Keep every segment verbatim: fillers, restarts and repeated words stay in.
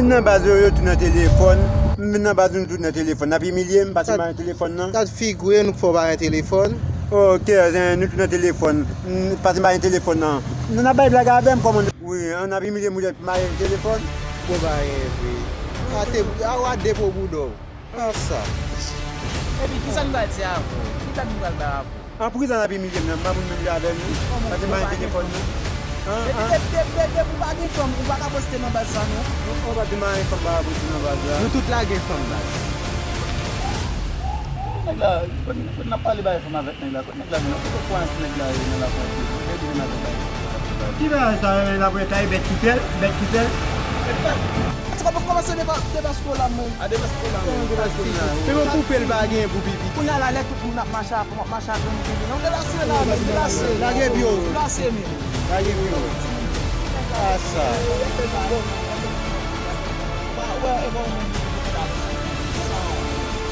Nan baz yo, yo tou nan telefòn. M nan baz nou tou nan telefòn. N ap imilye m, pase m pa gen telefòn nan. Gad figi w, nou k fè w pa gen telefòn. Ok, nou tou nan telefòn. Pase m pa gen telefòn nan. Nou n ap bay blag avè m kòman? Wi, n ap imilye m, ou pa gen telefòn. Bon, pa gen vre. A te, a w a depo bouda w. An sa. Epi, kisa nou pral di avè w? Ki blag nou pral bay avè w? An prizon n ap imilye m nan, m pa pou imilye avè nou. Paske m pa gen telefòn nan. Depi, depi, depi, depi ou pa gen fanm, ou pa ka poste nan baz sa non. Ou pa di m pa gen fanm, m pa ka poste nan baz la. Nou tout la gen fanm baz. Nèg la, kote, kote n ap pale bay fanm avèk nèg la? Kote nèg la vin? Kote pwans nèg la ye nan lakwati? Nèg vin avèk bagay. Ki bagay sa, nèg la pou kay bèt ki fè l, bèt ki fè l. Ti pa pou kòmanse deba, deba sko la, mwen. A deba sko la, mwen. Deba sko la. Se yon koupe l pa gen pou pipi. Kounye a la, lè tout moun ap mache, ap mache ak yon pipi. Non, delase la, men, delase. Lage pye w. Delase, men. Lage pye w. A sa.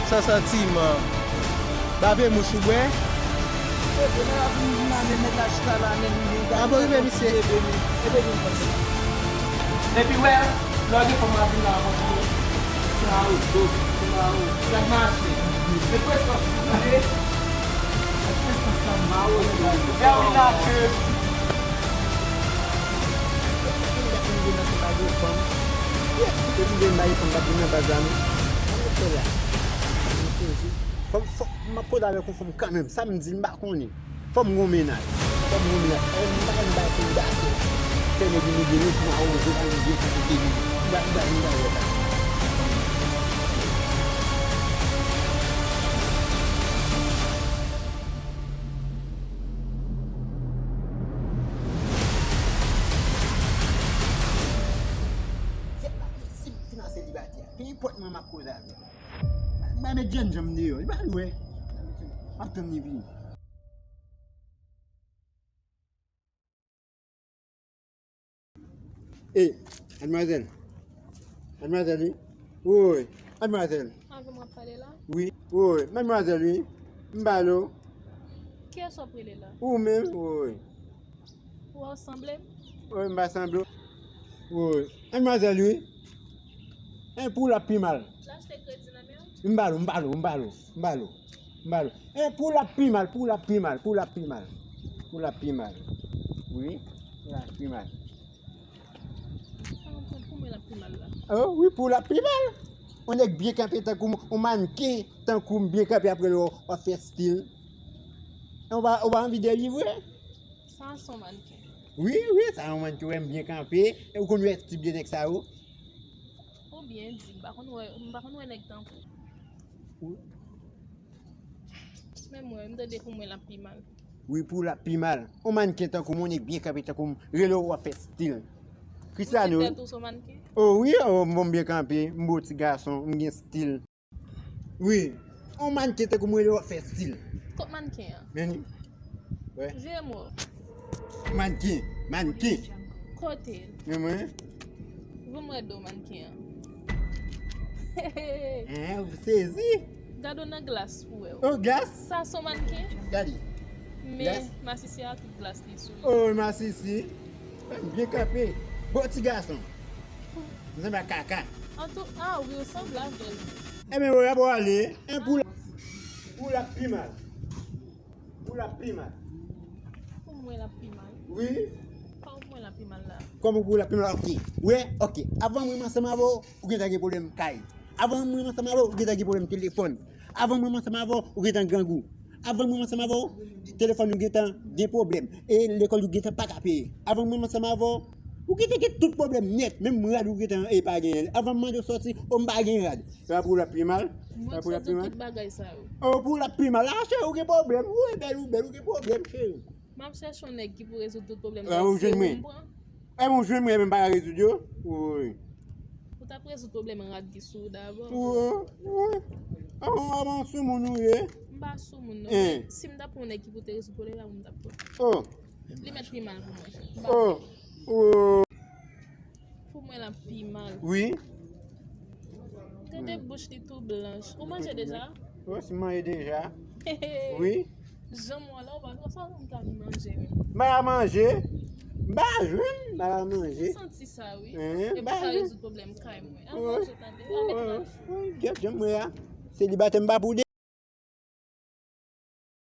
Sa santiman. Bave mouch ou bwè. Abo rive misye. Epi wè, lè w gen fanm ap vin la ankò tou. Sa ou, sa ou. Gad mache. E presans ou ye. E presans la ma ou. Vè ou la ke. Depi vin bay fanm pa vin nan baz la non. Fò, fò, m ap koze avèk yon fanm kanmenm. Sa m di l m pa konnen. Fò m gon mennaj. Fò m gon mennaj. E m pa konn bay selibatè. Fè nèg imilye nou pou m awoze pa m gen kote li. M ba, m ba, m ba wè sa. Se pa posib, se nan selibatè. Pe enpòt mwen m ap koze avè l. M a met jènjan m deyò. Li pa lwen. M ap tann li vini. E, madmwazèl. Madmwazèl, wi. Woy, madmwazèl. Avè m w ap pale la? Wi. Woy, madmwazèl, wi. M pale w. Kiyès w ap rele la? Ou menm, woy. Ou wè w sanble m? Woy, m pa sanble w. Woy, madmwazèl, wi. E pou l ap pi mal. L achte kredi nan men w? M pale w, m pale w, m pale w, m pale w, m pale w. E pou l ap pi mal, pou l ap pi mal, pou l ap pi mal. Pou l ap pi mal. Wi, pou l ap pi mal. Sa w konprann pou mwen l ap pi mal la? O, wi, pou l ap pi mal. Yon nèg byen kanpe tankou m, yon mannken tankou m byen kanpe apre l w ap fè stil. E w pa, w pa anvi delivre? Sa se yon mannken. Wi, wi, sa yon mannken, wè m byen kanpe. E w konn wè ti byen nèg sa yo? Ou byen di, m pa konn wè, m pa konn wè nèg tankou w. Wi. Men mwen, m tande pou mwen l ap pi mal. Wi, pou l ap pi mal. Yon mannken tankou m, yon nèg byen kanpe tankou m, rele w w ap fè stil. Cristiano. Ou di tèt ou se yon mannken? O wi, o, m bon byen kanpe, m bo ti gason, m gen stil. Wi. Yon mannken tankou m, rele w w ap fè stil. Kot mannken an? Men li. Wè. Vire m wè w. Mannken, mannken. Kote l? Men mwen. Voye m wè do mannken an. Hen, ou sezi? Gade w nan glas pou w wè w. O, glas? Sa se yon mannken? Gade. Men masisi a tout glas li sou li. O, masisi. Byen kanpe. Bon ti gason. M sanble ak kaka. Antou, a, wi, ou sanble avè l. Ebyen, wè, y ap ale. En pou l, pou l ap pi mal. Pou l ap pi mal. Pou mwen l ap pi mal. Wi. Kòman pou mwen l ap pi mal la? Kòman pou l ap pi mal? Ok. Wi, ok. Avan mwen ansanm avè w, ou gentan gen pwoblèm kay. Avan mwen ansanm avè w, ou gentan gen pwoblèm telefòn. Avan mwen ansanm avè w, ou gentan grangou. Avan mwen ansanm avè w, telefòn ou gentan gen pwoblèm. E lekòl ou gentan pa ka peye. Avan mwen ansanm avè w, ou gentan gen tout pwoblèm nèt. Menm rad ou gentan e pa genyen l. Avan m mande w sòti, o m pa gen rad. Sa pou l ap pi mal. Mwen sòti tout bagay sa yo. O, pou l ap pi mal. A, cheri, ou gen pwoblèm. Ou bèl, ou bèl, ou gen pwoblèm, cheri. M ap chèche yon nèg ki pou rezoud tout pwoblèm sa yo. Ou jwenn mwen. Ebyen, ou jwenn mwen, ebyen, m pa ka rezoud yo. Wi. Ou t ap rezoud pwoblèm rad ki sou ou dabò. Wi, wi. A, a, a, soumoun ou ye. M pa soumoun, non. Men si m t ap pran yon nèg ki pou te rezoud pwoblèm la, m t ap pran. O. Li mèt pi mal pou mwen. M pa pran. O. Pou mwen, l ap pi mal. Wi. Gade bouch li tou blanch. Ou manje deja? Wi, si m manje deja. Wi. Janm wè la, ou pa konn sa m ka manje menm. M pa ka manje. M M pa jwenn, m pa ka manje. Santi sa, wi. Hein, E ba, pou sa hein. Rezoud pwoblèm kay mwen. Al manje, tande. Al met manje. Wi, wi, wi. Wi, sèlibate m pa pou